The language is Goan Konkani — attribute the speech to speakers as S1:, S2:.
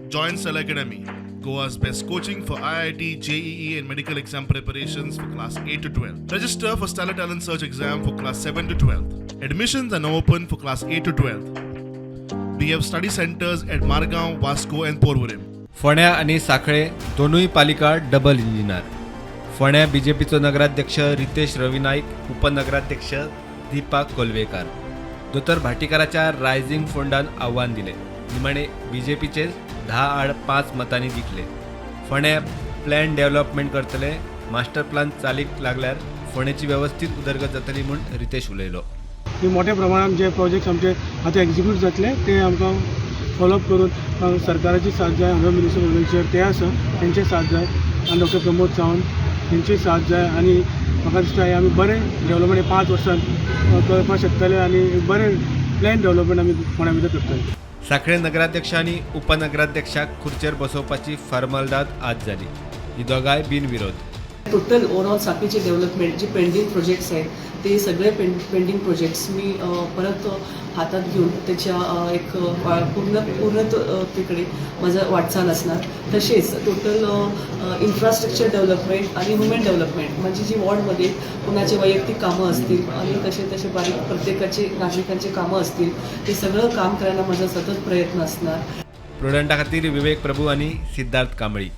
S1: Join Stellar Academy, Goa's best coaching for IIT, JEE, and medical exam preparations for class 8 to 12. Register for Stellar Talent Search exam for class 7 to 12. Admissions are now open for class 8 to 12. We have study centers at Margao, Vasco, and Porvorim.
S2: फोंड्या आनी साखळे दोनूय पालिका डबल इंजिनार. फोंड्या बीजेपीचो नगराध्यक्ष रितेश रवी नाईक, उपनगराध्यक्ष दीपा कोलवेकार. दोतोर भाटीकाराच्या रायझिंग फोंडान आव्हान दिले. निमाणे बीजेपीचे 10 आड 5 मतांनी जिखले. फोंड्या प्लॅन डेव्हलपमेंट करतले. मास्टर प्लान चालीक लागल्यार फोंडेची वेवस्थीत उदरगत जातली म्हूण रितेश उलयलो.
S3: की मोठ्या प्रमाणात जे प्रोजेक्ट्स आमचे आतां एक्जिक्यूट जातले, ते आमकां फॉलोअप करून सरकाराची साथ जाय. हांगा मिनिस्टर ऑफ ते आसा, तेंचे साथ जाय आनी डॉक्टर प्रमोद सावंत हेंची साथ जाय. आनी म्हाका दिसता हें आमी बरें डेवलपमेंट 5 वर्सांत करपाक शकतले आनी एक बरें प्लॅन डेवलपमेंट आमी फोंड्या भितर करतले.
S2: साखळे नगराध्यक्ष आनी उपनगराध्यक्षाक खुर्चेर बसोवपाची फॉर्मालिदाद आज जाली. ही दोगांय बिनविरोध.
S4: टोटल ओव्हरऑल साखळीचे डेव्हलपमेंट जे पेंडिंग प्रोजेक्ट्स आहेत, ते सगळे पेंडिंग प्रोजेक्ट्स मी परत हातात घेऊन त्याच्या एक पूर्ण पूर्णतेकडे माझं वाटचाल असणार. तसेच टोटल इन्फ्रास्ट्रक्चर डेव्हलपमेंट आणि ह्युमन डेव्हलपमेंट, म्हणजे जी वॉर्डमध्ये कुणाचे वैयक्तिक कामं असतील आणि तसे तसे बारीक प्रत्येकाचे नागरिकांचे कामं असतील, ते सगळं काम करायला माझा सतत प्रयत्न असणार.
S2: प्रुडंटा खातीर विवेक प्रभू आनी सिद्धार्थ कांबळी.